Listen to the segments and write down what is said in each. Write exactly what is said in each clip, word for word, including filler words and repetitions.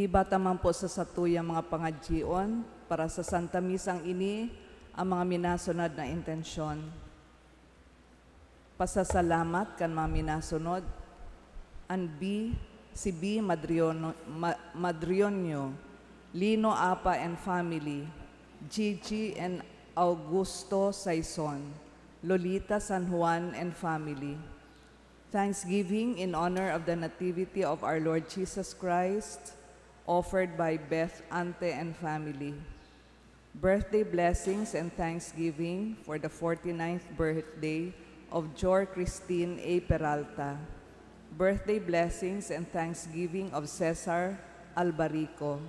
Iba ta man po sa satuyang mga pangadyion para sa Santa Misang ini ang mga minasunod na intensyon. Pasasalamat kan mga minasunod, an B, si B Madriono-, Ma-, Madrionio, Lino Apa and family, Gigi and Augusto Saison, Lolita San Juan and family. Thanksgiving in honor of the Nativity of our Lord Jesus Christ, offered by Beth Ante and family. Birthday blessings and thanksgiving for the forty-ninth birthday of Jor Christine A Peralta. Birthday blessings and thanksgiving of Cesar Albarico.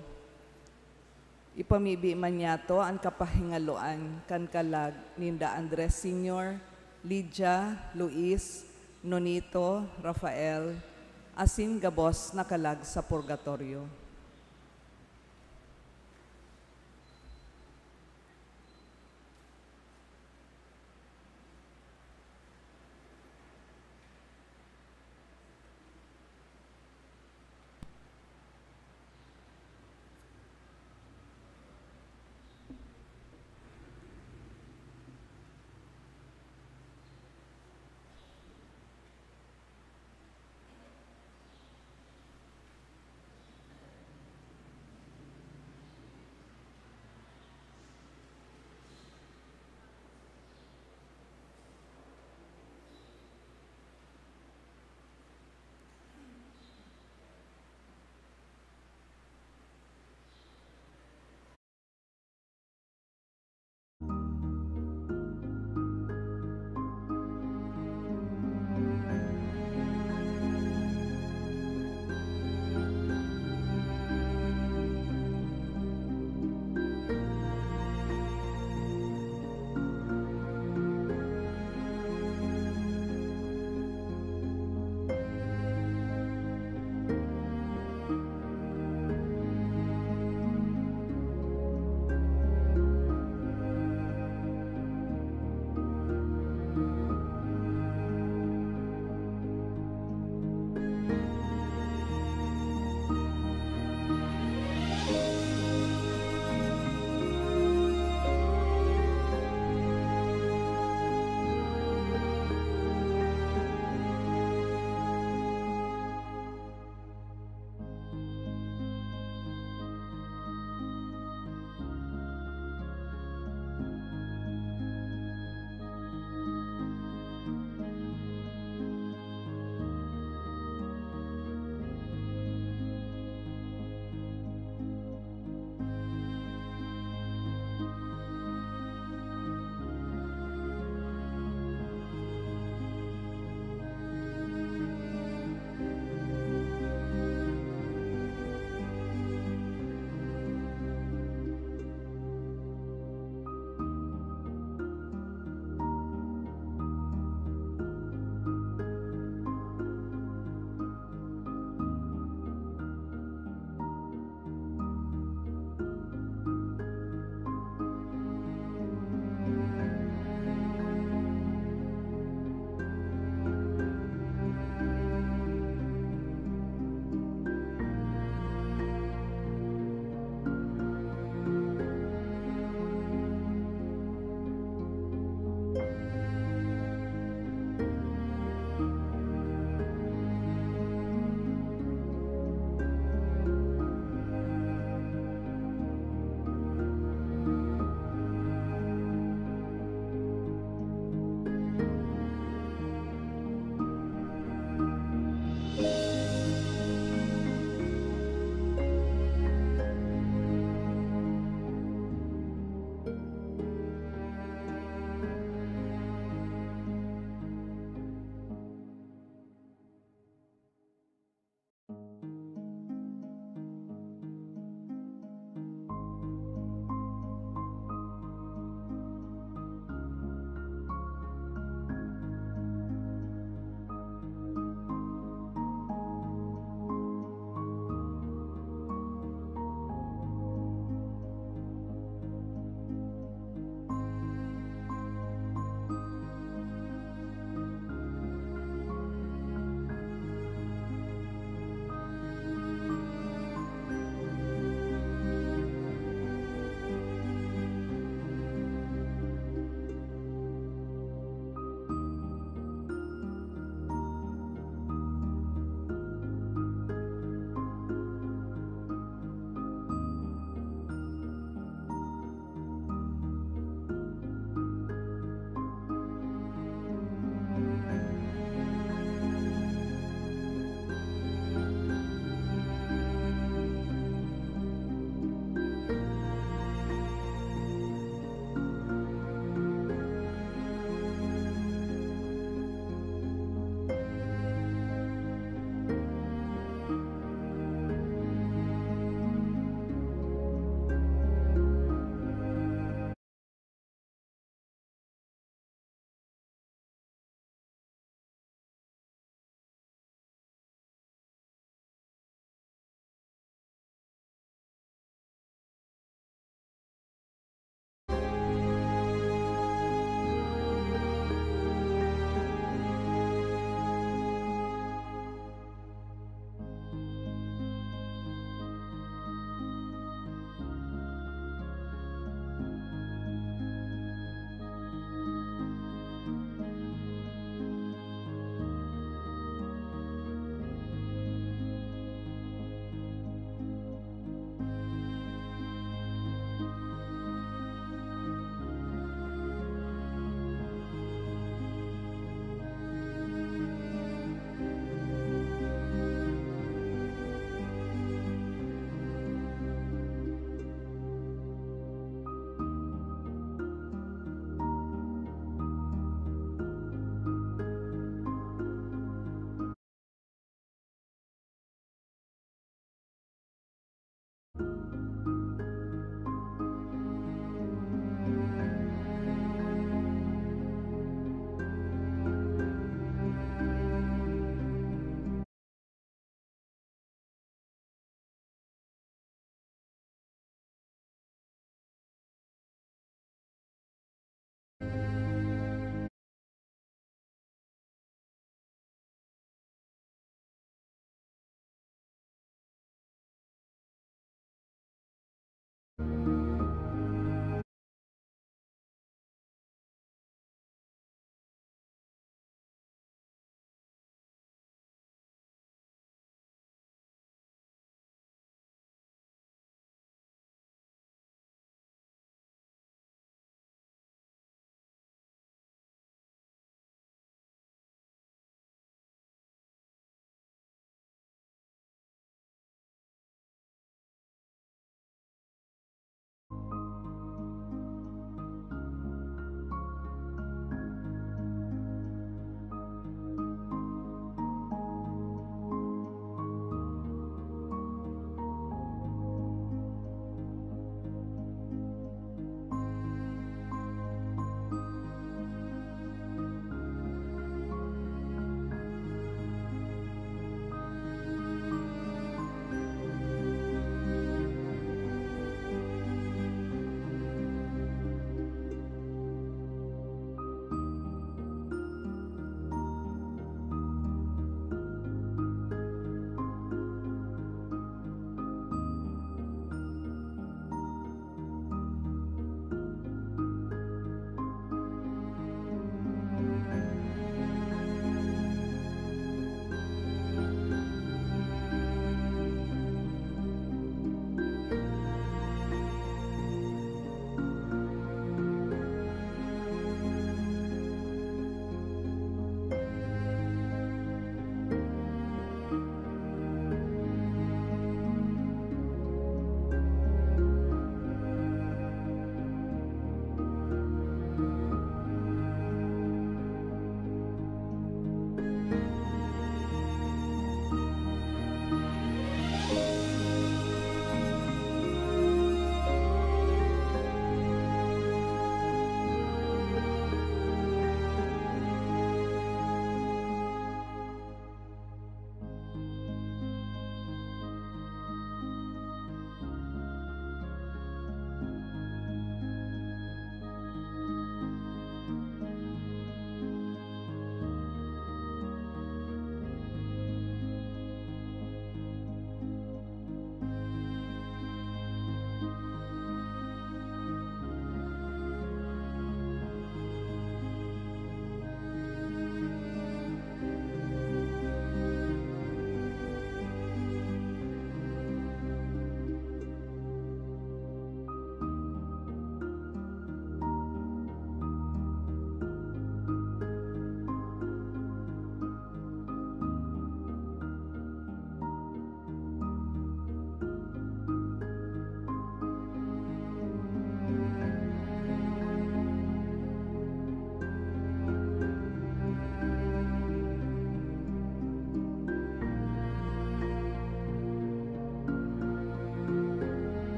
Ipamibi man niyato an kapahingaloan kan kalag ninda Andres Senior, Lydia, Luis, Nonito, Rafael, asin gabos na kalag sa purgatorio.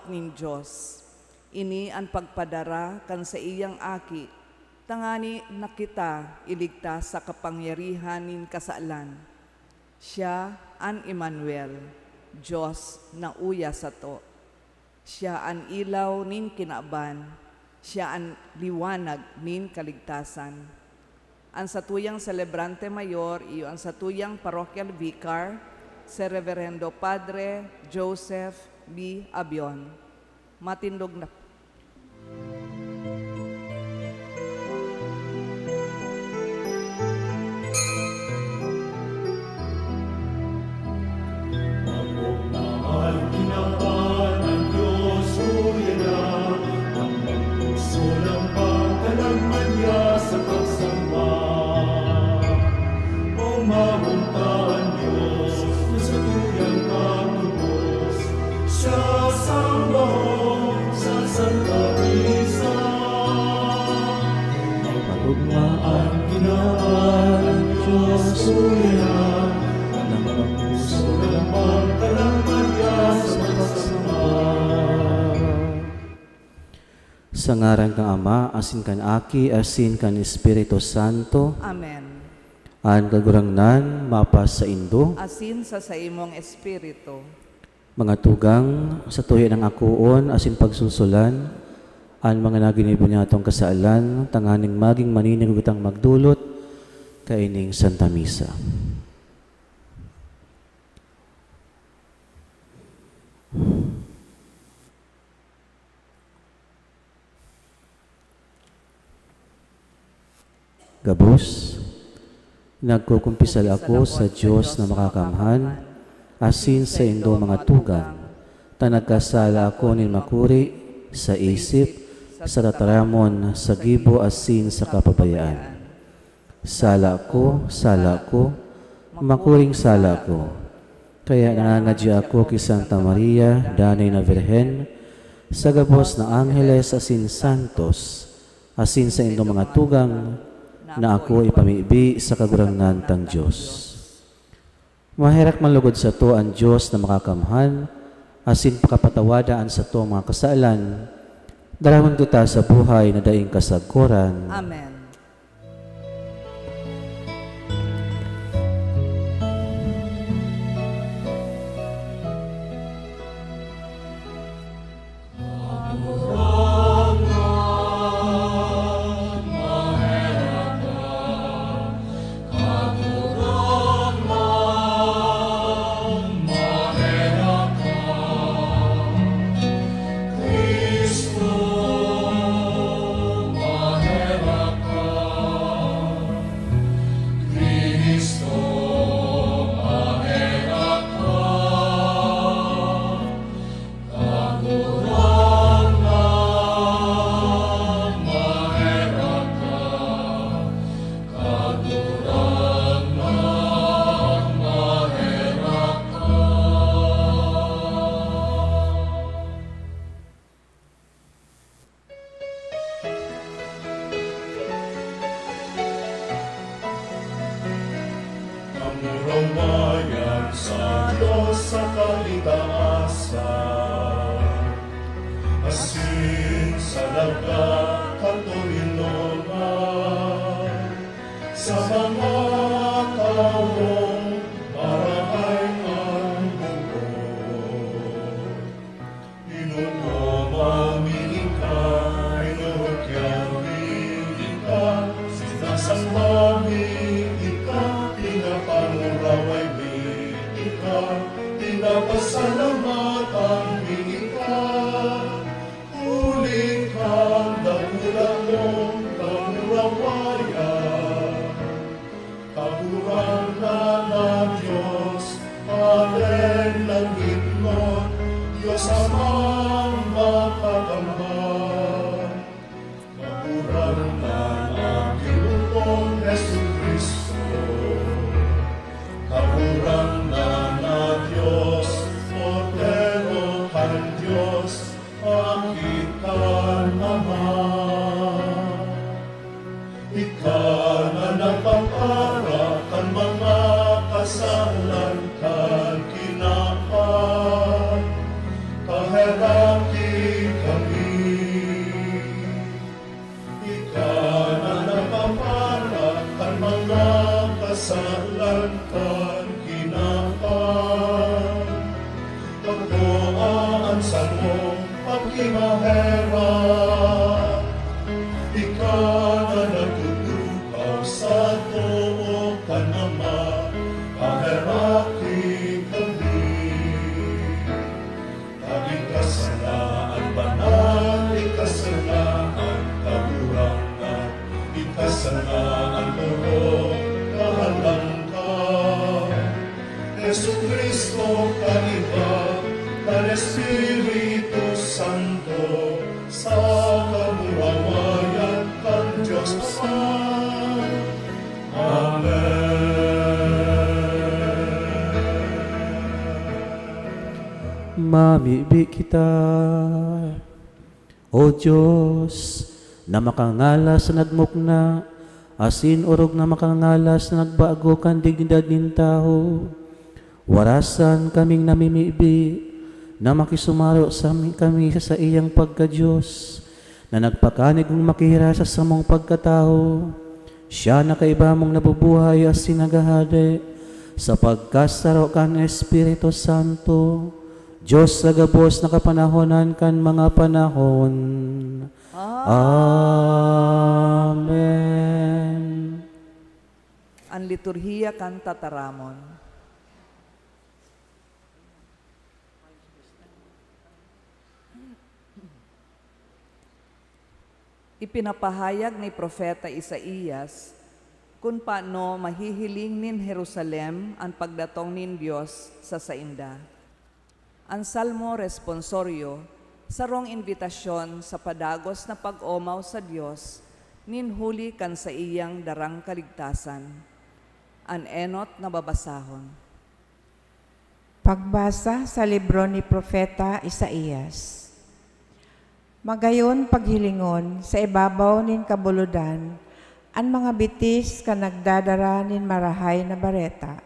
nin Dios. Ini an pagpadara kan saiyang Aki, tangani na kita iligtas sa kapangyarihan nin kasalan. Siya an Emmanuel, Dios na uya sato. Siya an ilaw nin kinaban, siya an liwanag nin kaligtasan. An satuyang selebrante mayor iyo an satuyang parochial vicar, si Reverendo Padre Joseph B. Abion. Matindog na Mahal kinaban ang Diyos, uya na, ang magpuso ng pagkalag man niya sa pagsamba. Umawon ta an Diyos na sa tuyang katubos, siya sambahon sa Santa Misa. Magugma an kinaban ang Diyos, uya na, ang magpuso ng pagkalag man niya sa pagsamba. Sa ngaran kan Ama, asin kan Aki, asin kan Espiritu Santo. Amen. An Kagurangnan mapasaindo. Asin sa saimong espiritu. Mga tugang, sa tuya nang akoon asin pagsulsulan an mga naginibo niyatong kasalan, tanganing magin maninigog kitang magdolot kaining Santa Misa. Gabos, nagkukumpisal ako sa Dios na makakamhan, asin saindo mga tugang, ta nagkasala ako nin makuri sa isip, sa tataramon, sa gibo, asin sa kapabayaan. Sala ko, sala ko, makuring sala ko. Kaya nangangadya ako ki Santa Maria, danay na Birhen, sa gabos na angheles asin santos, asin saindong mga tugang, na ako ipamibi sa Kagurangnan tang Dios. Maherak man lugod sato an Dios na makakamhan, asin pakapatawada an satong mga kasalan, darahon kita sa buhay na daing kasagkoran. Amen. Kamurawayan sa Dios sa kalitaasan, asin sa laga kan torinongan, sa mga tawong marangay an buot. Ginoo, mamining ka, minurukyaw mi ika, sinasamba mi ika, pinapanguraway mi ika, pinapasalamatan mi ika. Huli kan dakula mong kamurawayan. Kagurangnan na Dios, Pader langitnon, Dios Amang makakamhan. Kagurangnan na giboton Jesu-Cristo. Kagurangnan na Dios, Kordero kan Dios, Aki kan Ama. Ika na nagpapara kan mga kasalan kan kinaban. Kaherak Ako an sarong pagkimaherak, ika na nagtutukaw sa too kan Ama, paheraki kami. Ika sana an banal, ika sana an Kagurangnan, ika sana an orog na halangka. Jesu-Cristo, kaiba kan Espiritu Santo, sa kamurawayan kan Dios Ama. Amen. Mamibi kita. O Dios, na makangalas na nagmukna, asin orog na makangalas na nagbago kan dignidad nin tawo, warasan kaming namimibi na makisumaro sa kami sa saiyang pagka-Dios, na nagpakanigong makihiras sa samong pagkatawo. Siya na kaiba mong nabubuhay asin naghahade sa pagkasaro kan Espiritu Santo, Dios sa gabos na kapanahonan kan mga panahon. Amen. An liturhiya kan tataramon. Ipinapahayag ni Propeta Isaias kun paano mahihiling nin Jerusalem an pagdatong nin Dios sa sainda. An Salmo Responsorio, sarong imbitasyon sa padagos na pag-omaw sa Dios nin huli kan saiyang darang kaligtasan. An enot na babasahon. Pagbasa sa libro ni Propeta Isaias. Magayon paghilingon sa ibabaw nin kabulodan an mga bitis kan nagdadara nin marahay na bareta,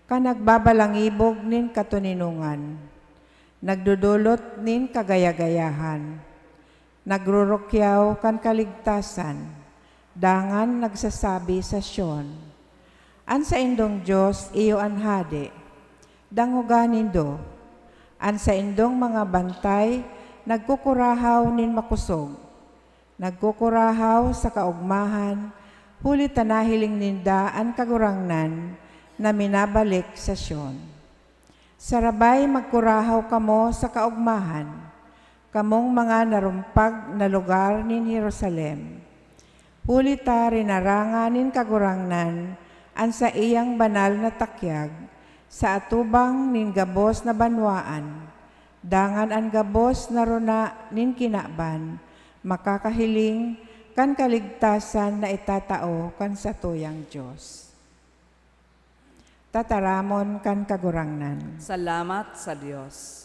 kan nagbabalangibog nin katoninongan, nagdodolot nin kagaya-gayahan, nagrurukyaw kan kaligtasan, dangan nagsasabi sa Sion, "An saindong Dios iyo an hade." Dangoga nindo, an saindong mga bantay nagkukurahaw nin makosog, nagkukurahaw sa kaogmahan, huli ta nahiling ninda an Kagurangnan na minabalik sa Sion. Sarabay magkurahaw kamo sa kaogmahan, kamong mga narumpag na lugar nin Jerusalem. Huli ta rinaranga nin Kagurangnan an saiyang banal na takyag sa atubang nin gabos na banwaan, dangan an gabos na rona nin kinaban makakahiling kan kaligtasan na itatao kan satuyang Dios. Tataramon kan Kagurangnan. Salamat sa Dios.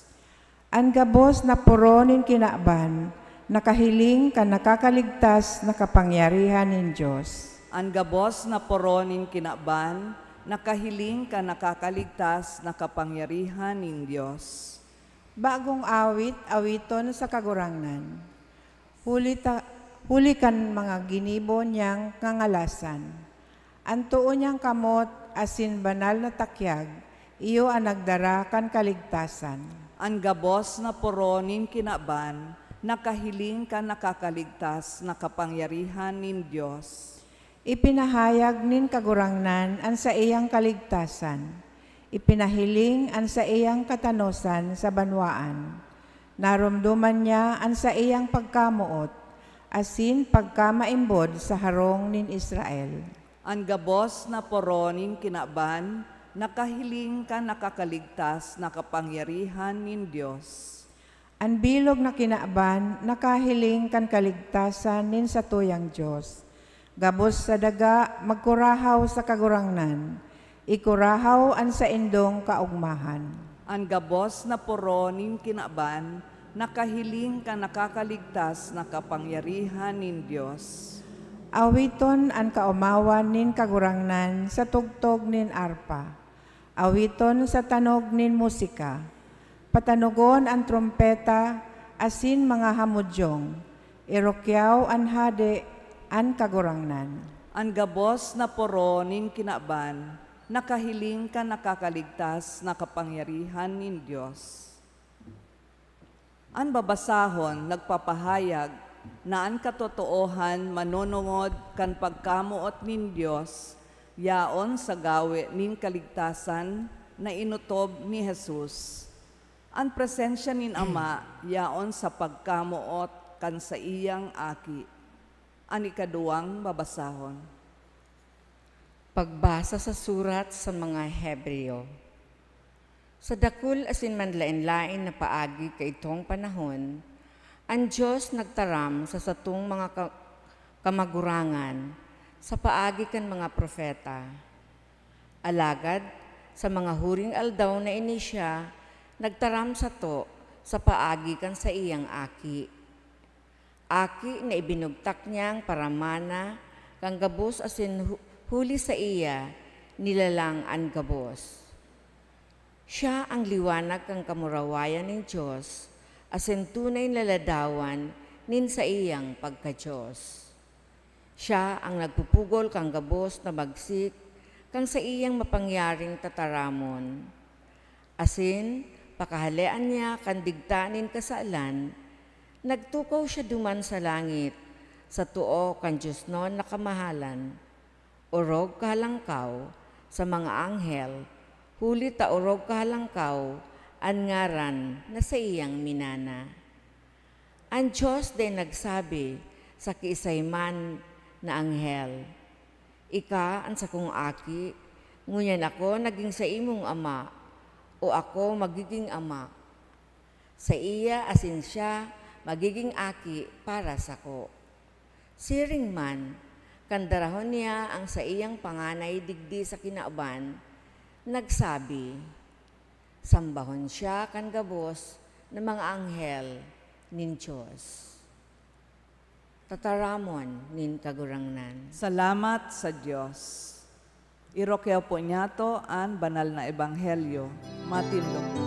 An gabos na poro nin kinaban nakahiling kan nakakaligtas na kapangyarihan nin Dios. An gabos na poro nin kinaban nakahiling kan nakakaligtas na kapangyarihan nin Dios. Bagong awit, awiton sa Kagurangnan. Huli ta, huli kan mga ginibo niyang ngangalasan. An too niyang kamot asin banal na takyag, iyo an nagdara kan kaligtasan. An gabos na poro nin kinaban nakahiling kan nakakaligtas na kapangyarihan nin Dios. Ipinahayag nin Kagurangnan an saiyang kaligtasan. Ipinahiling an saiyang katanosan sa banwaan. Naromdoman niya an saiyang pagkamoot asin pagkamaimbod sa harong nin Israel. An gabos na poro nin kinaban nakahiling kan nakakaligtas na kapangyarihan nin Dios. An bilog na kinaban nakahiling kan kaligtasan nin satuyang Dios. Gabos sa daga, magkurahaw sa Kagurangnan. Ikurahaw an saindong kaogmahan. An gabos na poro nin kinaban nakahiling kan nakakaligtas na kapangyarihan nin Dios. Awiton an kaomawan nin Kagurangnan sa tugtog nin arpa. Awiton sa tanog nin musika. Patanogon an trompeta asin mga hamodyong. Irukyaw an Hade, an Kagurangnan. An gabos na poro nin kinaban nakahiling kan nakakaligtas na kapangyarihan nin Dios. An babasahon nagpapahayag na an katotoohan manonongod kan pagkamoot nin Dios yaon sa gawe nin kaligtasan na inotob ni Jesus. An presensya nin Ama yaon sa pagkamoot kan saiyang Aki. An ikaduwang babasahon. Pagbasa sa surat sa mga Hebreo. Sa dakul asin manlaen-laen na paagi kaidtong panahon, an Dios nagtaram sa satong mga ka-, kamagurangan sa paagi kan mga propeta. Alagad, sa mga huring aldaw na ini siya nagtaram sato sa paagi kan saiyang Aki. Aki na ibinugtak niyang paramana kan gabos asin hu-, huli saiya nilalang an gabos. Siya an liwanag kan kamurawayan nin Dios asin tunay na ladawan nin saiyang pagka-Dios. Siya an nagpupugol kan gabos na magsik kan saiyang mapangyaring tataramon. Asin, pakahalean niya kan digta nin kasalan, nagtukaw siya duman sa langit, sa too kan Diosnon na Kamahalan, orog kahalangkaw sa mga anghel, huli ta orog kahalangkaw an ngaran na saiyang minana. An Dios dai nagsabi sa kiisay man na anghel, "Ika an sakong aki, ngunyan ako naging saimong ama," o "Ako magiging ama saiya asin siya magiging aki para sako." Siring man, kan darahon niya an saiyang panganay digdi sa kinaban, nagsabi, "Sambahon siya kan gabos na mga anghel nin Dios." Tataramon nin Kagurangnan. Salamat sa Dios. Irokiyaw po niyato an banal na ebanghelyo. Matindog po.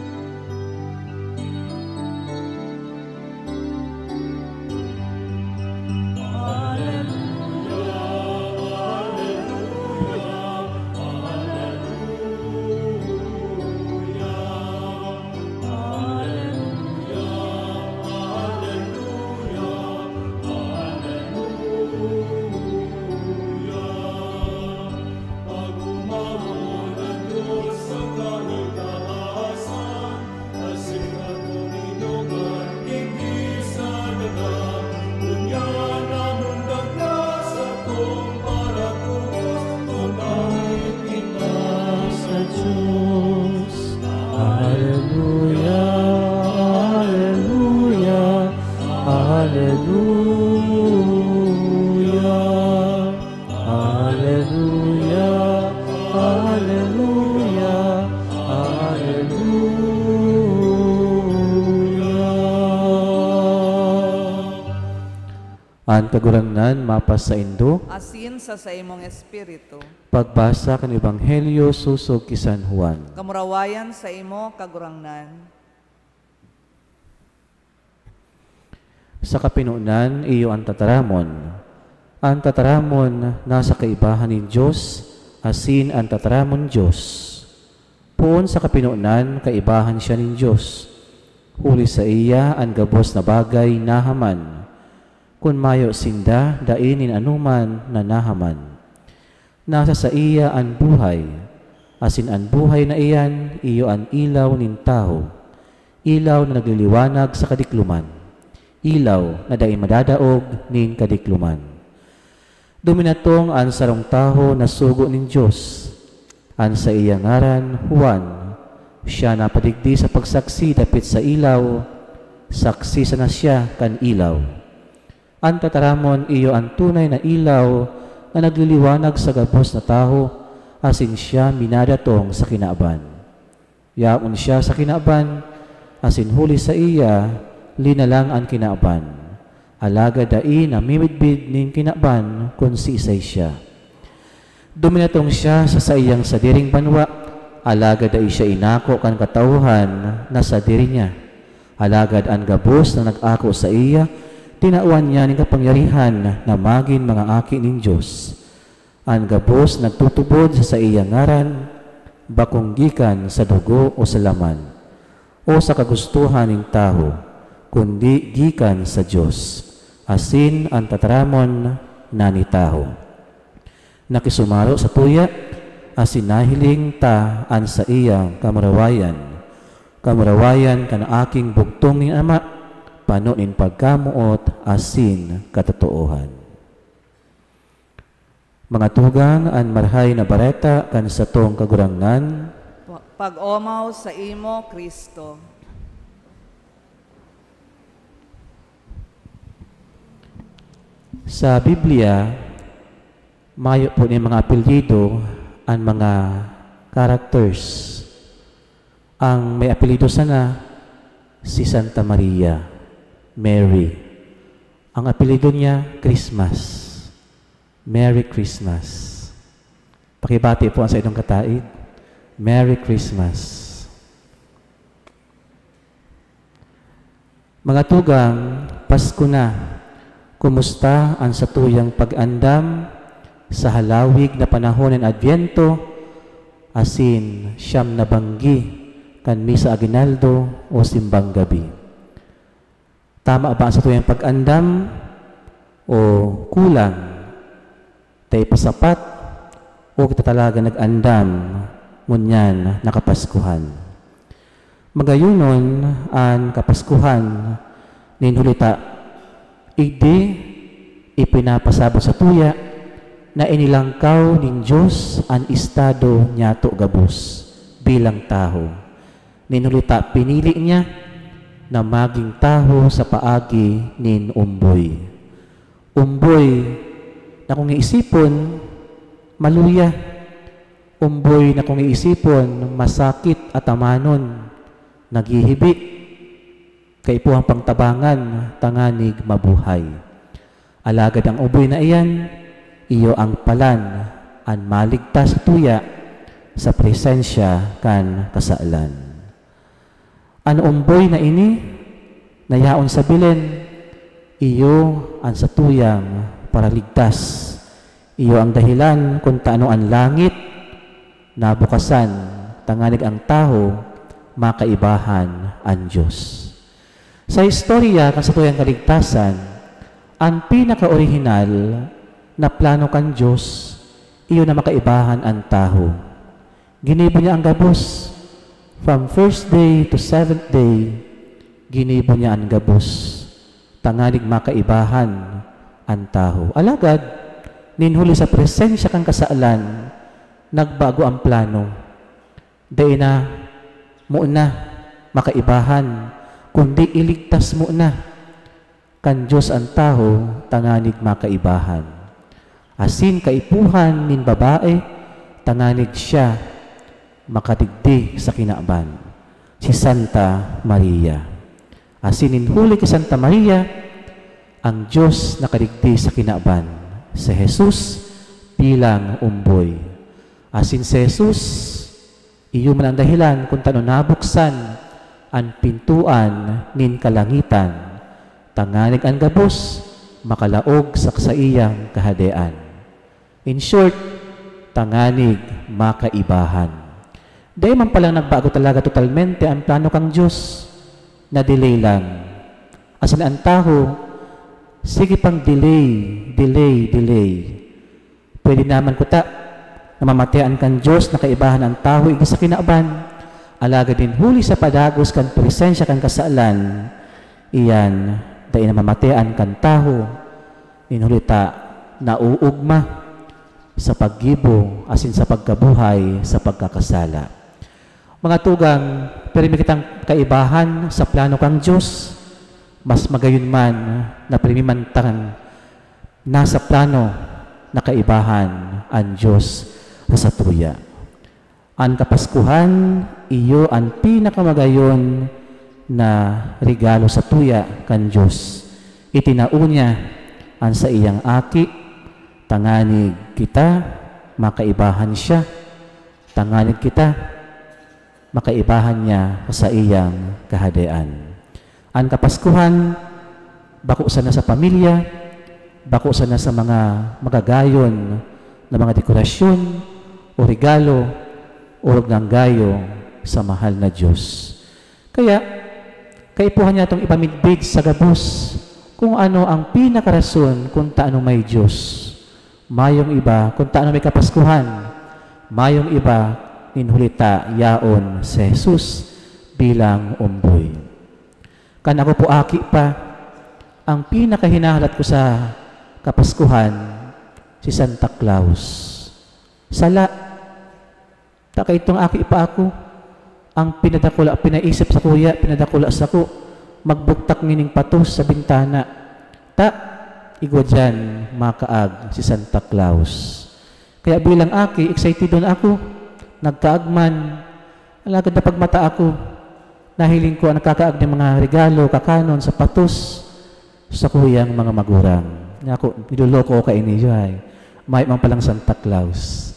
Sa Dios. Aleluya, aleluya, aleluya. Aleluya, aleluya, aleluya. An Kagurangnan mapasaindo. Asin sa saimong espiritu. Pagbasa kan Ebanghelyo sosog ki San Juan. Kamurawayan saimo, Kagurangnan. Sa kapinonan, iyo an tataramon. An tataramon nasa kaibahan nin Dios, asin an tataramon Dios. Poon sa kapinonan, kaibahan siya nin Dios. Huli saiya an gabos na bagay nahaman. Kun mayo sinda, dai nin anoman na nahaman. Nasa saiya an buhay, asin an buhay na iyan iyo an ilaw nin tawo, ilaw na nagliliwanag sa kadikloman, ilaw na dai madadaog nin kadikloman. Duminatong an sarong tawo na sugo nin Dios. An saiya ngaran, Juan. Siya napadigdi sa pagsaksi dapit sa ilaw, saksi sana siya kan ilaw. An tataramon iyo an tunay na ilaw na nagliliwanag sa gabos na tawo, asin siya minadatong sa kinaban. Yaon siya sa kinaban, asin huli saiya, linalang an kinaban. Alagad dai namimidbid nin kinaban kun siisay siya. Duminatong siya sa saiyang sadiring banwa, alagad dai siya inako kan katawhan na sadiri niya. Alagad an gabos na nag-ako saiya, tinawan niya nin kapangyarihan na magin mga aki nin Dios. An gabos nagtutubod sa saiyang ngaran, bakong gikan sa dugo o sa laman, o sa kagustohan nin tawo, kundi gikan sa Dios, asin an tataramon na nitaho. Nakisumaro sa tuya, asin nahiling ta an saiyang kamurawayan, kamurawayan kan aking bugtong nin Ama, pano nin pagkamoot asin katotoohan. Mga tugang, an Marahay na Bareta kan satong Kagurangnan. Pa-, pag-omaw sa imo, Kristo. Sa Biblia, mayo po nin mga apelyido an mga characters. Ang may apelyido sana, si Santa Maria, Mary. Ang apelyido niya, Christmas. Merry Christmas. Pakibati po ang sa inyong kataid. Merry Christmas. Mga tugang, Pasko na. Kumusta an satuyang pag-andam sa halawig na panahon nin Adbyento, asin siyam na banggi kan Misa Aguinaldo o Simbang Gabi? Tama ba an satuyang pag-andam o kulang? Dai pa sapat o kita talaga nag-andam ngunyan na Kapaskuhan? Magayonon, an Kapaskuhan nin huli ta, igdi ipinapasabot sa tuya na inilangkaw nin Dios an estado niyato gabos bilang tawo. Nin huli ta, pinili niya na magin tawo sa paagi nin omboy. Omboy na kung iisipon, maluya. Omboy na kung iisipon, masakit atamanon, naghihibi, kaipuhan pang tabangan tanganing mabuhay. Alagad an omboy na iyan, iyo ang palan an maligtas sa tuya sa presensya kan kasalan. An omboy na ini na yaon sa Belen, iyo an satuyang paraligtas. Iyo an dahelan kun tano an langit nabukasan, tanganing an tawo makaibahan an Dios. Sa istorya kan satuyang kaligtasan, an pinakaorihinal na plano kan Dios, iyo na makaibahan an tawo. Ginibo niya an gabos. From first day to seventh day, ginibo niya an gabos, tanganing makaibahan an tawo. Alagad, nin huli sa presensya kan kasalan, nagbago an plano. Dai na muna makaibahan, kundi iligtas muna kan Dios an tawo tanganing makaibahan, asin kaipuhan nin babae tanganing siya makadigdi sa kinaban, si Santa Maria. Asin nin huli ki Santa Maria, an Dios nakadigdi sa kinaban, si Jesus bilang omboy. Asin si Jesus, iyo man an dahelan kun tano nabuksan an pintoan nin kalangitan, tanganing an gabos makalaog sa saiyang Kahadean. In short, tanganing makaibahan. Dai man palang nagbago talaga totalmente an plano kan Dios, na-delay lang. Asin an tawo, sige pang delay, delay, delay. Pwede naman kuta na mamatean kan Dios na kaibahan an tawo igdi sa kinaban, alagad nin huli sa padagos kan presensya kan kasalan, iyan dai na mamatean kan tawo, nin huli ta nauugma sa paggibo asin sa pagkabuhay sa pagkakasala. Mga tugang, pirmi kitang kaibahan sa plano kan Dios, mas magayon man na pirmi man tang nasa plano na kaibahan an Dios sa satuya. An Kapaskuhan iyo an pinakamagayon na regalo satuya kan Dios. Itinao niya an saiyang Aki, tanganing kita makaibahan siya, tanganing kita makaibahan niya sa saiyang Kahadean. An Kapaskuhan, bako sana sa pamilya, bako sana sa mga magagayon na mga dekorasyon o regalo, orog nang gayo sa mahal na Dios. Kaya, Kaipuhan niya itong ipamidbid sa gabos kung ano ang pinakarason kung taano may Diyos. Mayong iba, kung taano may Kapaskuhan. Mayong iba, nin huli ta, yaon si Jesus bilang omboy. Kan ako po aki pa, ang pinakahinahalat ko sa Kapaskuhan, si Santa Claus. Sala, ta kaitong aki pa ako, ang pinadakula, pinaisip sa kuya, pinadakula sako, magbugtak ngining patos sa bintana. Ta, igwa diyan, makaag si Santa Claus. Kaya bilang aki, excited na ako, nagkaag man. Alagad napagmata ako, nahiling ko ang nakakaag nin mga regalo, kakanon, sapatos, sakuyang mga magurang. Nga ako, niloloko ko kaini, ay. Mayo man palang Santa Claus.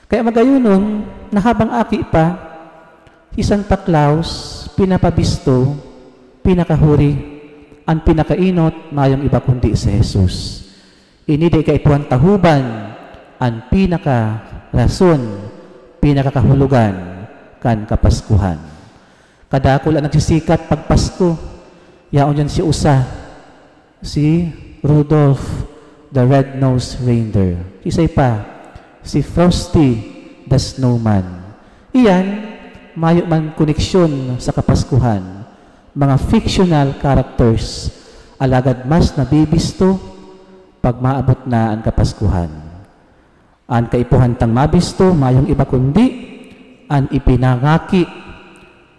Kaya magayonon, na habang aki pa, si Santa Claus, pinapabisto, pinakahuri, an pinakaenot, mayong iba kundi si Jesus. Ini dai kaipuhan tahoban an pinakarason, pinakakahulogan kan Kapaskuhan. Kadakul an nagsisikat pag Pasko, yaon diyan si usa, si Rudolph the Red-Nosed Reindeer. Isay pa, si Frosty the Snowman. Iyan, mayo man koneksyon sa Kapaskuhan, mga fictional characters, alagad mas nabibisto pag maabot na an Kapaskuhan. An kaipuhan tang mabisto, mayong iba kundi an ipinangaki,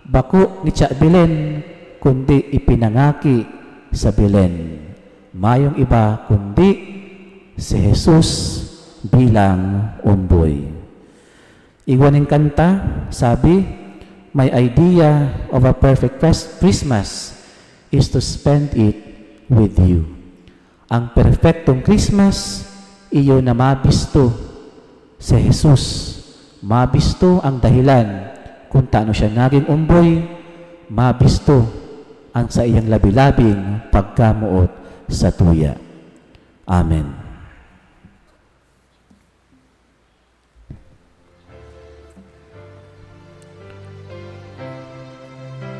bako ni Tia Belen, kundi ipinangaki sa Belen. Mayong iba kundi si Jesus bilang omboy. Igwa nin kanta, sabi, "My idea of a perfect Chris-, Christmas is to spend it with you." Ang perpektong Christmas, iyo na mabisto si Jesus. Mabisto ang dahilan kung tano siya naging omboy, mabisto ang saiyang labi-labing pagkamoot sa tuya. Amen.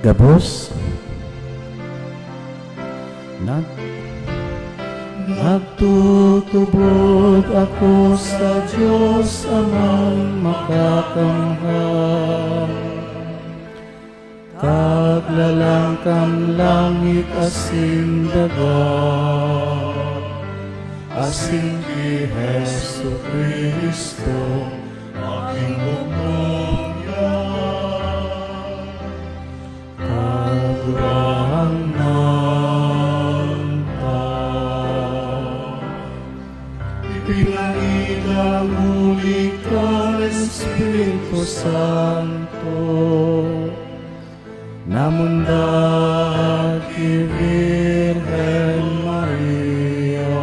Gabos. Nag-, nagtutubod ako sa Diyos Amang Makakamhan. Taglalang kan langit asin daga, asin ki Jesu-Cristo, aking bugtong niya, Kagurangnan ta. Ipinakita huli kan Espiritu Santo, namundag ki Birhen Maria.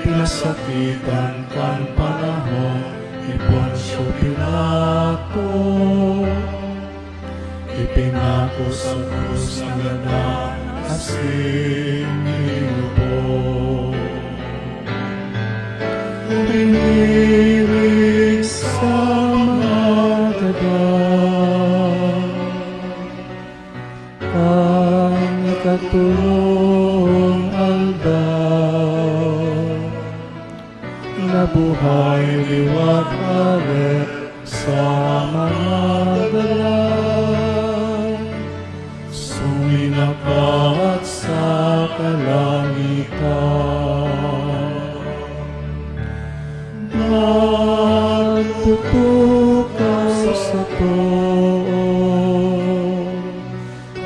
Pinasakitan kan panahon ni Poncio Pilato, ipinako sa krus nangadan asin inilubog. Ibinirik sa mga gadan. Kan ikatolong aldaw, nabuhay liwat ari sa mga gadan, suminakat sa kalangitan. Nagtutukaw sa too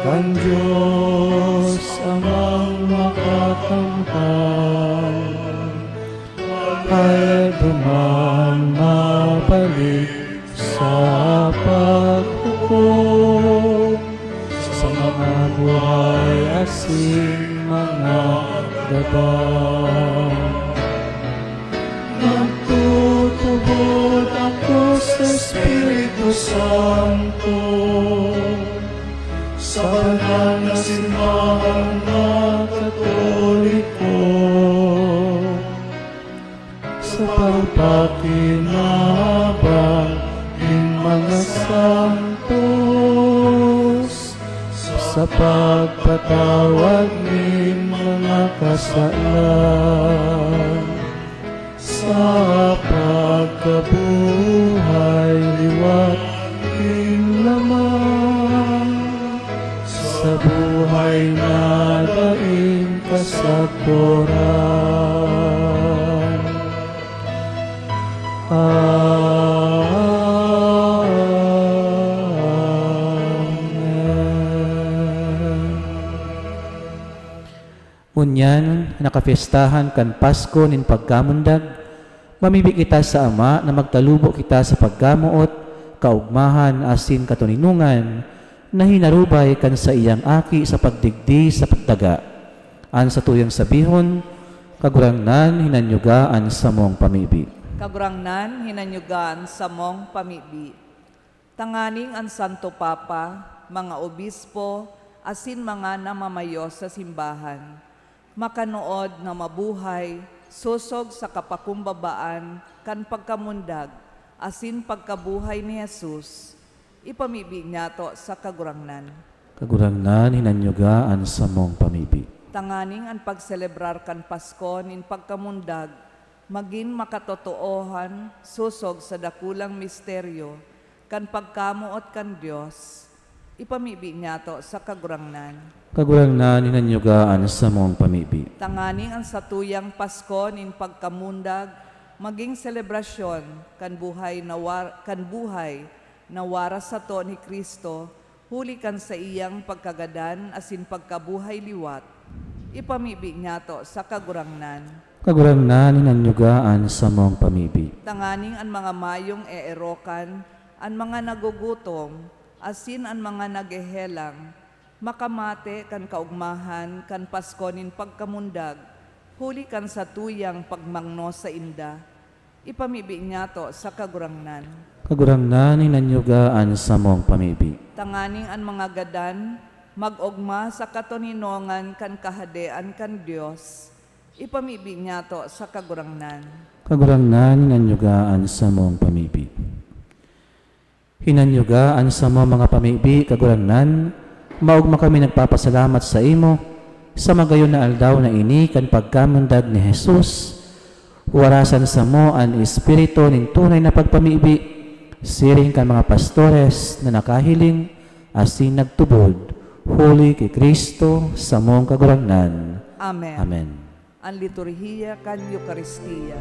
kan Diyos Amang Makakamhan, kaya duman mabalik sa paghukom sa mga buhay asin mga gadan. Nagtutubod ako sa Espiritu Santo, sa banal na simbahan na Katoliko, sa pagpakinabang nin mga santos, sa sa pagpatawad nin mga kasalan, sa pagkabuhay liwat nin laman, sa buhay na daing kasagkoran. Amen. Ngunyan, nakapyestahan kan Pasko nin Pagkamundag, mamibi kita sa Ama na magtalubo kita sa pagkamoot, kaogmahan asin katoninongan na hinarubay kan saiyang Aki sa pagdigdi sa pagdaga. An satuyang sabihon, "Kagurangnan, hinanyuga an samong pamibi." Kagurangnan, hinanyuga an samong pamibi. Tanganing an Santo Papa, mga obispo, asin mga namamayo sa simbahan, makanood na mabuhay sosog sa kapakumbabaan kan pagkamundag asin pagkabuhay ni Jesus, ipamibi niyato sa Kagurangnan. Kagurangnan, hinanyuga an samong pamibi. Tanganing an pagselebrar kan Pasko nin pagkamundag magin makatotoohan sosog sa dakulang misteryo kan pagkamoot kan Dios, ipamibi niyato sa Kagurangnan. Kagurangnan, hinanyuga an samong pamibi. Tanganing an satuyang Pasko nin pagkamundag magin selebrasyon kan buhay na war-, kan buhay na waras sato ni Cristo, huli kan saiyang pagkagadan asin pagkabuhay liwat, ipamibi niyato sa Kagurangnan. Kagurangnan, hinanyuga an samong pamibi. Tanganing an mga mayong eerokan, an mga nagugutom, asin an mga naghehelang, makamate kan kaogmahan kan Pasko nin pagkamundag, huli kan satuyang pagmangno sainda, ipamibi niyato sa Kagurangnan. Kagurangnan, hinanyuga an samong pamibi. Tanganing an mga gadan mag-ogma sa katoninongan kan Kahadean kan Dios, ipamibi niyato sa Kagurangnan. Kagurangnan, hinanyuga an samong pamibi. Hinanyuga an samong mga pamibi, Kagurangnan, maogma kami nagpapasalamat saimo sa magayon na aldaw na ini kan pagkamundag ni Jesus. Warasan samo an espiritu nin tunay na pagpamibi, siring kan mga pastores na nakahiling asin nagtubod, huli ki Cristo, samong Kagurangnan. Amen. Amen. An liturhiya kan Eukaristia.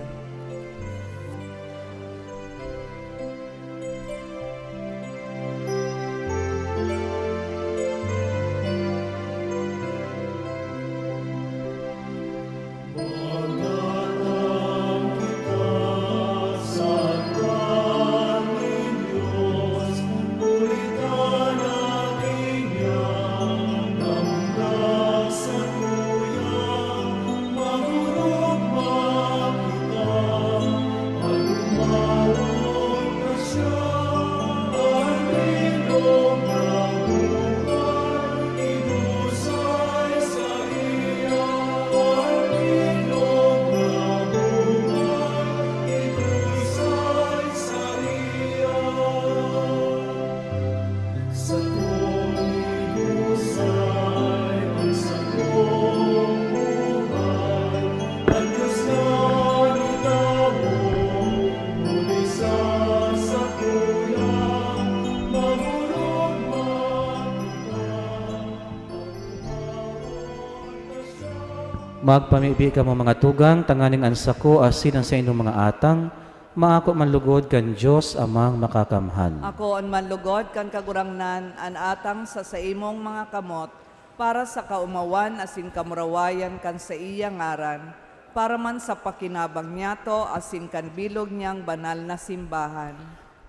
Magpamibi kamo, mga tugang, tanganing an sako asin an saindong mga atang maako man lugod kan Dios Amang Makakamhan. Akoon man lugod kan Kagurangnan an atang sa saimong mga kamot, para sa kaomawan asin kamurawayan kan saiya ngaran, para man sa pakinabang niyato asin kan bilog niyang banal na simbahan.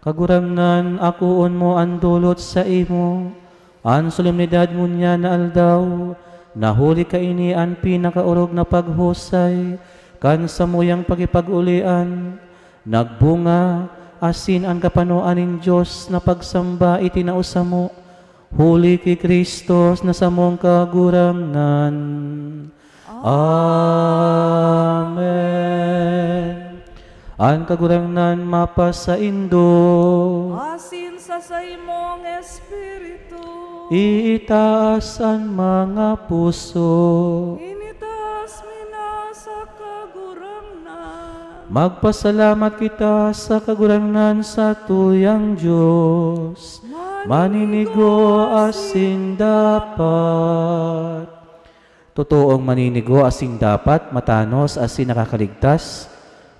Kagurangnan, akoon mo an dolot saimo, an solemnidad ngunyan na aldaw, na huli kaini an pinakaorog na paghusay kan samuyang pakipag-olian, nagbunga, asin an kapanoan nin Dios na pagsamba itinao samo, huli ki Cristo na samong Kagurangnan. Amen. An Kagurangnan mapasaindo. Asin sa saimong espiritu. Iitaas an mga puso. Initaas mi na sa Kagurangnan. Magpasalamat kita sa Kagurangnan, satuyang Dios. Maninigo asin dapat. Totoong maninigo asin dapat, matanos asin nakakaligtas,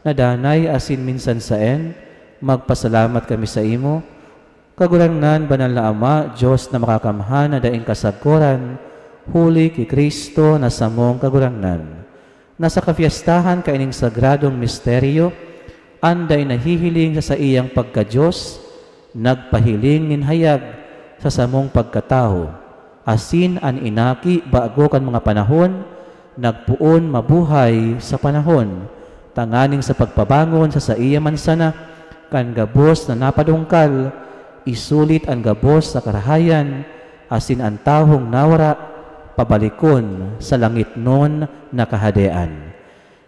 na danay asin minsan saen, magpasalamat kami saimo, Kagurangnan, Banal na Ama, Dios na makakamhan na daing kasagkoran, huli ki Cristo na samong Kagurangnan, na sa kapyestahan kaining sagradong misteryo, an dai nahihiling sa saiyang pagka-Dios, nagpahiling nin hayag sa samong pagkatawo, asin an inaki bago kan mga panahon, nagpoon mabuhay sa panahon, tanganing sa pagpabangon sa saiya man sana kan gabos na napadungkal, isulit an gabos na karahayan, asin an tawong nawara, pabalikon sa langitnon na Kahadean.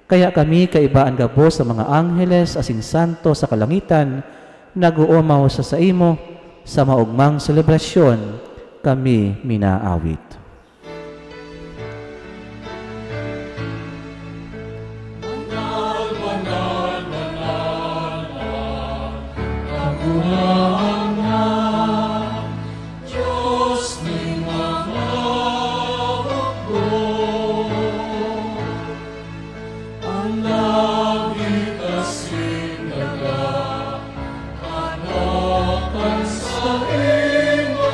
Kaya kami, kaiba an gabos sa mga angheles asin santo sa kalangitan, nag-oomaw sa saimo, sa maogmang selebrasyon kami minaawit. Banal, banal, banal, banal, Kagurangnan, Dios nin mga hukbo. An langit asin daga, ano kan saimo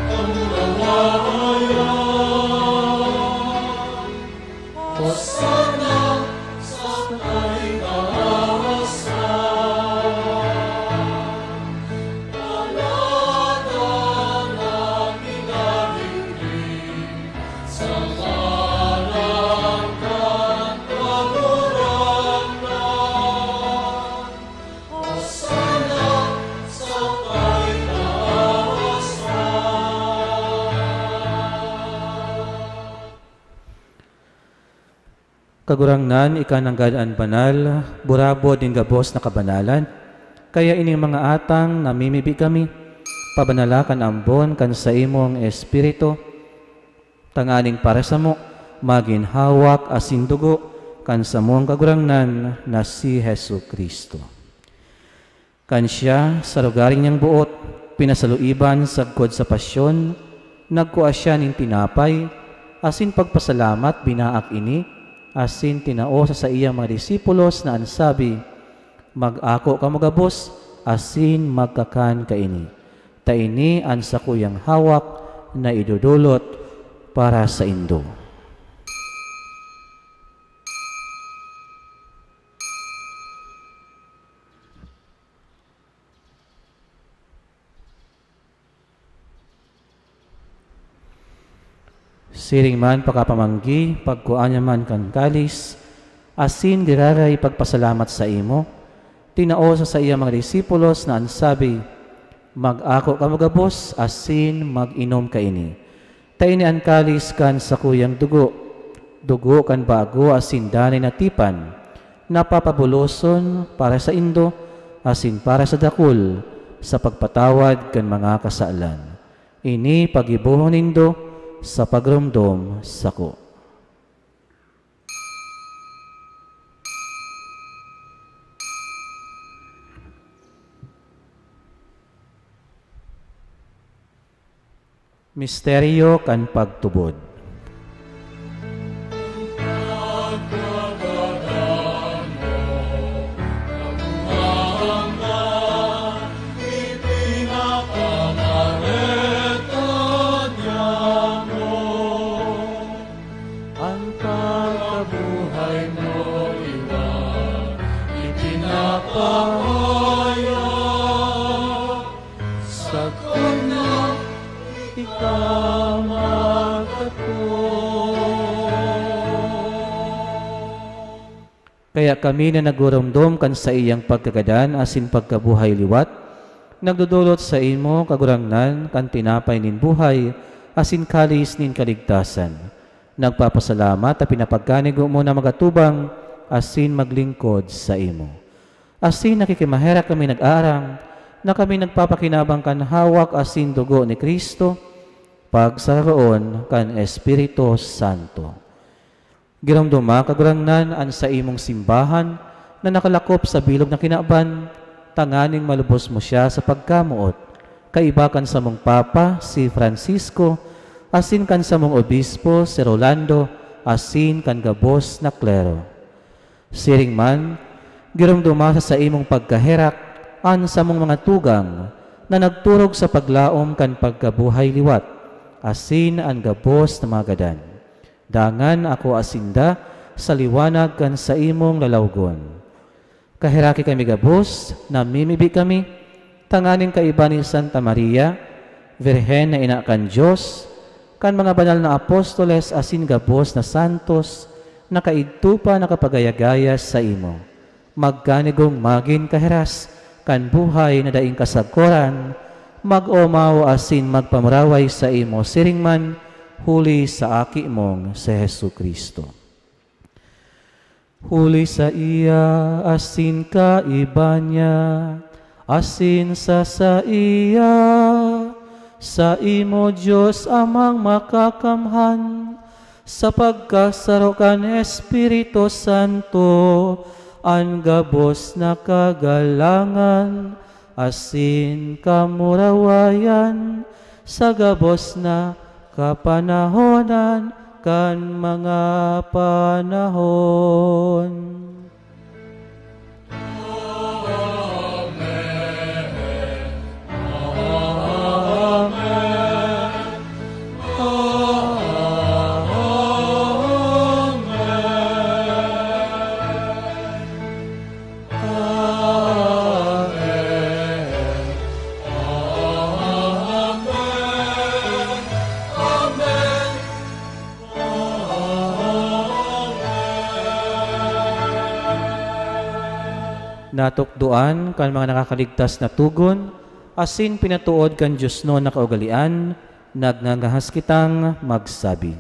kamurawayan? Hosanna sa kaitaasan. Paladan an minadigdi sa ngaran kan Kagurangnan. Hosanna sa kaitaasan. Kagurangnan, ika nanggad an banal, burabod nin gabos na kabanalan. Kaya ining mga atang namimibi kami, pabanala kan ambon kan saimong Espiritu, tanganing para samo magin hawak asin dugo kan samong Kagurangnan na si Jesu-Cristo. Kan siya, sa lugaring niyang boot, pinasaluiban sagkod sa pasyon, nagkua siya nin tinapay, asin pagpasalamat, binaak ini, asin tinao sa saiyang mga disipulos na an sabi, "Mag-ako kamo gabos, asin magkakan kaini. Ta ini an sakuyang hawak na idodolot para saindo." Siring man pakapamanggi, pagkua niya man kan kalis, asin giraray pagpasalamat saimo, tinao sa saiyang mga disipulos na an sabi, "Mag-ako kamo gabos asin mag-inom kaini. Ta ini an kalis kan sakuyang dugo, dugo kan bago asin danay na tipan, na papabuloson para saindo asin para sa dakul sa pagpatawad kan mga kasalan. Ini paggibohon nindo sa pagromdom sako." Misteryo kan pagtubod. An pagkabuhay mo liwat ipinapahayag, sagkod na ika magkatubod. Kaya kami na naguromdom kan saiyang pagkagadan asin pagkabuhay liwat, nagdodolot saimo, Kagurangnan, kan tinapay nin buhay asin kalis nin kaligtasan. Nagpapasalamat ta pinapagkanigo mo na magatubang asin maglingkod saimo. Asin nakikimaherak kami nag-aaram na kami nagpapakinabang kan hawak asin dugo ni Cristo, pagsararoon kan Espiritu Santo. Giromdoma, Kagurangnan, an saimong simbahan na nakalakop sa bilog na kinaban, tanganing malubos mo siya sa pagkamoot, kaiba kan samong Papa, si Francisco, asin kan samong Obispo, si Rolando, asin kan gabos na klero. Siring man, giromdoma sa saimong pagkaherak an samong mga tugang na nagturog sa paglaom kan pagkabuhay liwat, asin an gabos na mga gadan. Dangan akoa sinda sa liwanag kan saimong lalawgon. Kaheraki kami gabos, namimibi kami, tanganing kaiba ni Santa Maria, Birhen na ina kan Dios, kan mga banal na apostoles asin gabos na santos, na kaidto pa nakapagaya-gaya saimo. Magkanigong magin kahiras kan buhay na daing kasagkoran, mag-omaw asin magpamuraway saimo siring man, huli sa Aki mong si Jesu-Cristo. Huli saiya asin kaiba niya, asin sa saiya, saimo, Dios Amang Makakamhan, sa pagkasaro kan Espiritu Santo, an gabos na kagalangan asin kamurawayan sa gabos na kapanahonan kan mga panahon. Natukdoan kan mga nakakaligtas na togon, asin pinatood kan diosnon na kaugalean, nagngangahas kitang magsabi.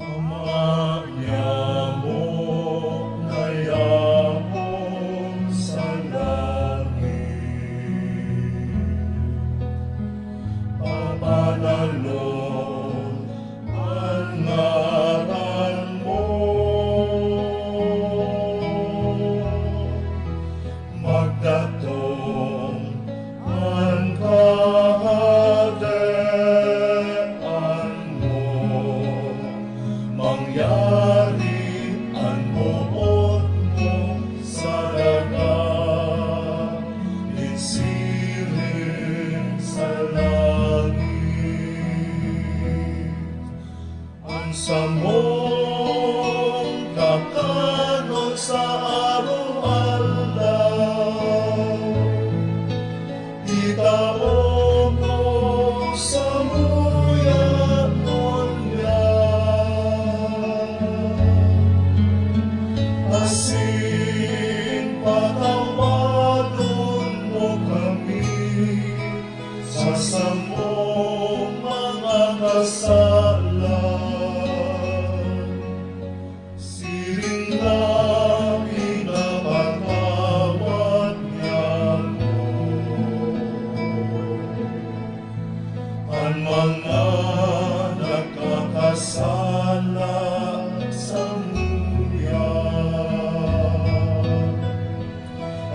Ama nyamo na yaon sa langit, papananon an ngaran mo. Magdatong an Kahadean mo, mangyari an boot mo sa daga, nin siring sa langit. An samong kakanon sa arog-aldaw, itao mo samuya ngunyan, asin patawadon mo kami sa samong mga kasalan, siring na pinapatawad niamo an mga nagkakasala samuya.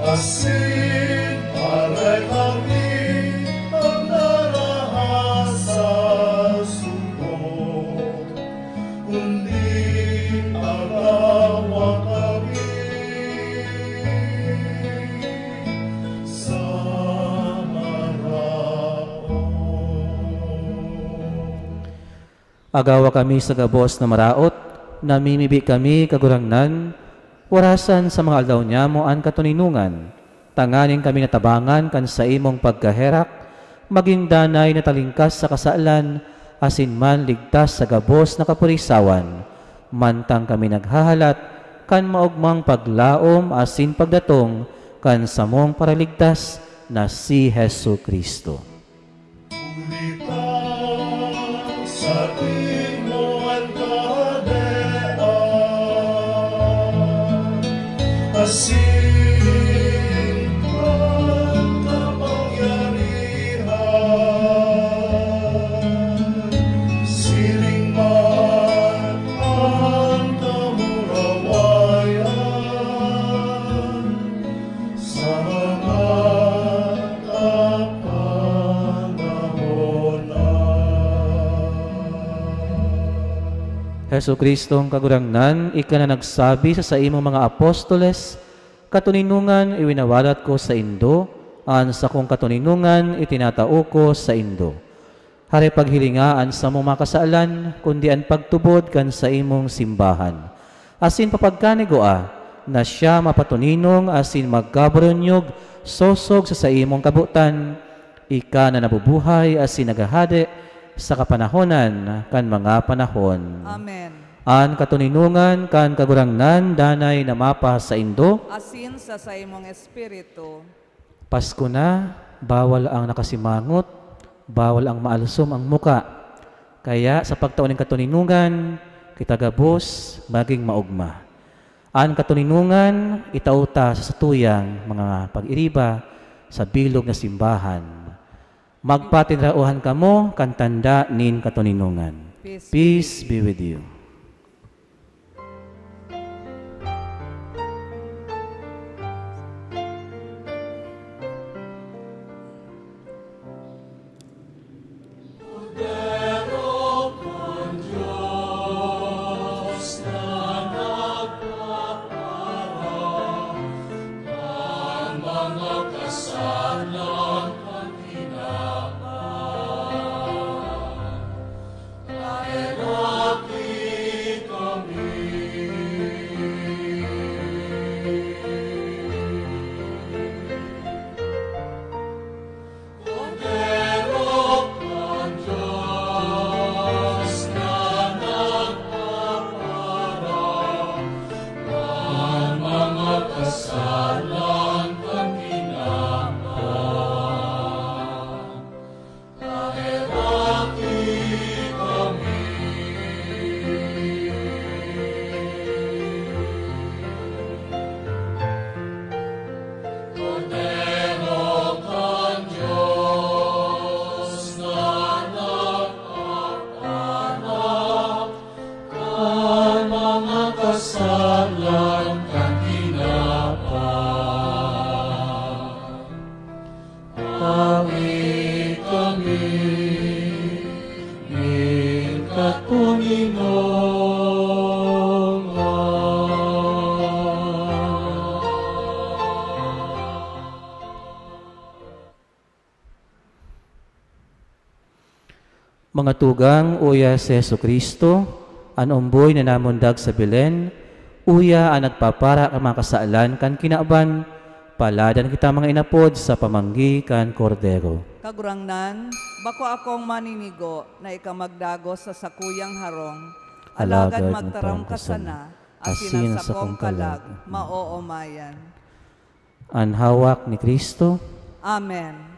Asin paray kami an narahas sa sugot, kundi agawa kami sa maraot. Agawa kami sa gabos na maraot, namimibi kami, Kagurangnan, warasan sa mga aldaw nyamo an katoninongan, tanganing kami natabangan kan saimong pagkaherak, magin danay na talingkas sa kasalan, asin man ligtas sa gabos na kapurisawan, mantang kami naghahalat kan maogmang paglaom asin pagdatong kan samong Paraligtas na si Jesu-Cristo. Huli ta saimo an Kahadean, asin Jesu-Cristong Kagurangnan, ika na nagsabi sa saimong mga apostoles, "Katoninongan iwinawalat ko saindo, an sakong katoninongan itinatao ko saindo." Hare paghilinga an samong mga kasalan, kundi an pagtubod kan saimong simbahan. Asin papagkanigua na siya mapatoninong asin magkabarunyog sosog sa saimong kabotan, ika na nabubuhay asin naghahade sa kapanahonan kan mga panahon. Amen. An katoninongan kan Kagurangnan danay na mapasaindo. Asin sa saimong espiritu. Pasko na, bawal ang nakasimangot, bawal ang maalsom ang muka. Kaya sa pagtao nin katoninongan, kita gabos magin maogma. An katoninongan, itao ta sa satuyang mga pag-iriba sa bilog na simbahan. Magpatinraohan kamo kan tanda nin katoninongan. Peace be with you. Mga tugang, uya si Jesu-Cristo, an omboy na namundag sa Belen, uya an nagpapara kan mga kasalan kan kinaban, paladan kita mga inapod sa pamanggi kan Kordero. Kagurangnan, bako akong maninigo na ika magdagos sa sakuyang harong, alagad magtaram ka sana, asin an sakong kalag maoomayan. An hawak ni Cristo. Amen.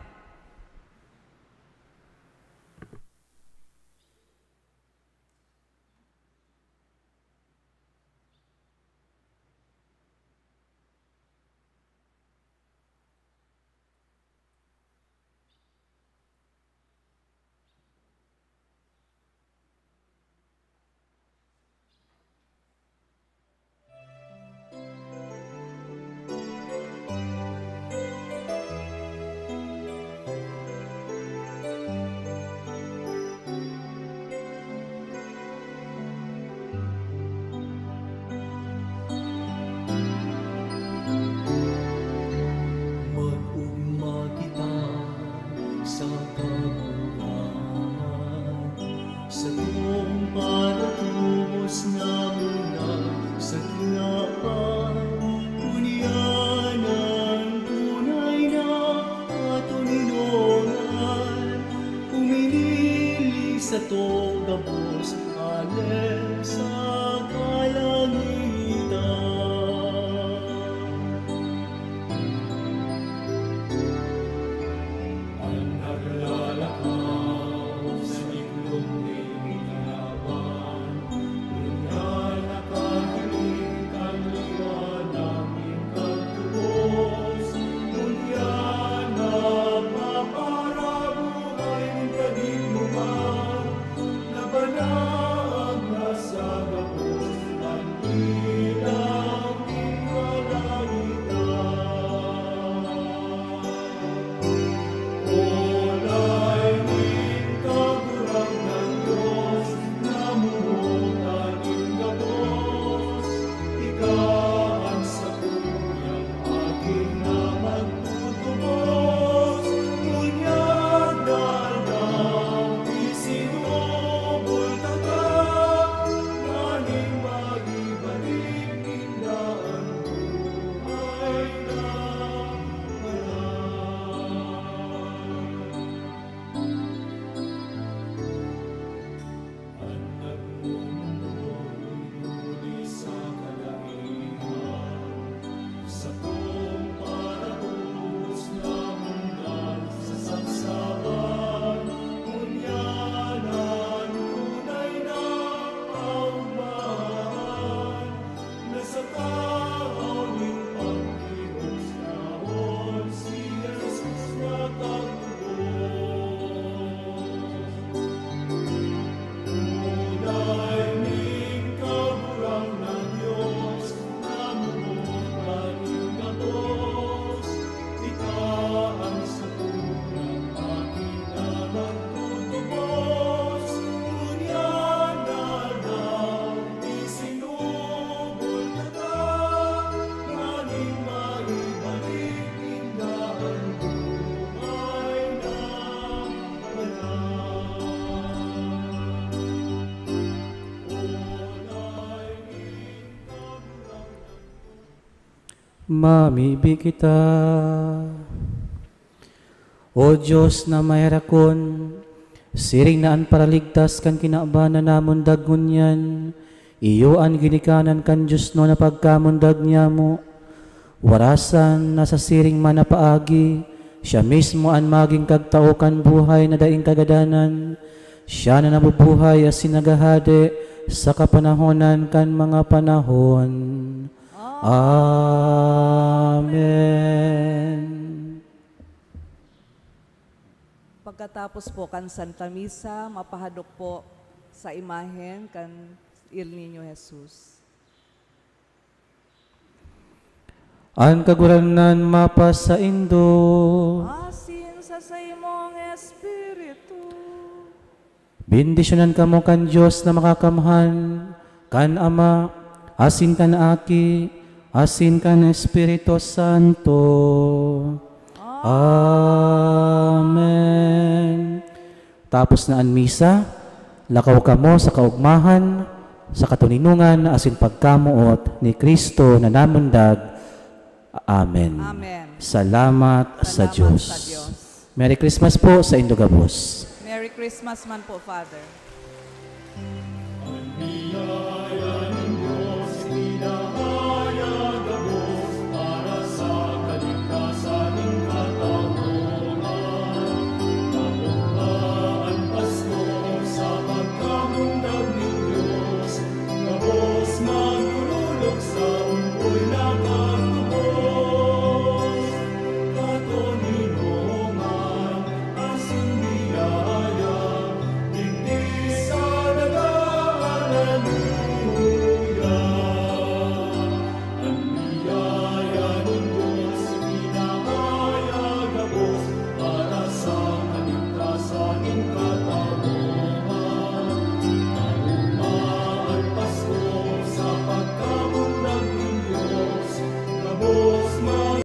Mag-ugma kita sa Kagurangnan, satong paratubos na mundag sa kinaban, ngunyan an tunay na katoninongan, huminili sato gabos ale sa kalangitan. An naglalakaw sa itlog nin kinaban, ngunyan nakahiling kan liwanag nin pagtubos, ngunyan nagpaparabuhay nin kadikloman na banal. Mamibi kita. O Dios na maherakon, siring na an paraligtas kan kinaban na namundag ngunyan, iyo an ginikanan kan Dios no na pagkamundag nyamo. Warasan na sa siring man na paagi, siya mismo an magin kagtao kan buhay na daing kagadanan. Siya na nabubuhay asin naghahade sa kapanahonan kan mga panahon. Amen. Pagkatapos po kan Santa Misa, mapahadok po sa imahen kan El Niño Jesus. An Kagurangnan mapasaindo. Asin sa saimong espiritu. Bendisyonan kamo kan Dios na Makakamhan, kan Ama, asin kan Aki, asin kan Espiritu Santo. Amen. Tapos na an misa, lakaw kamo sa kaogmahan, sa katoninongan asin pagkamoot ni Cristo na namundag. Amen. Amen. Salamat sa Salamat Diyos. sa Diyos. Merry Christmas po sa indo gabos. Merry Christmas man po, Father.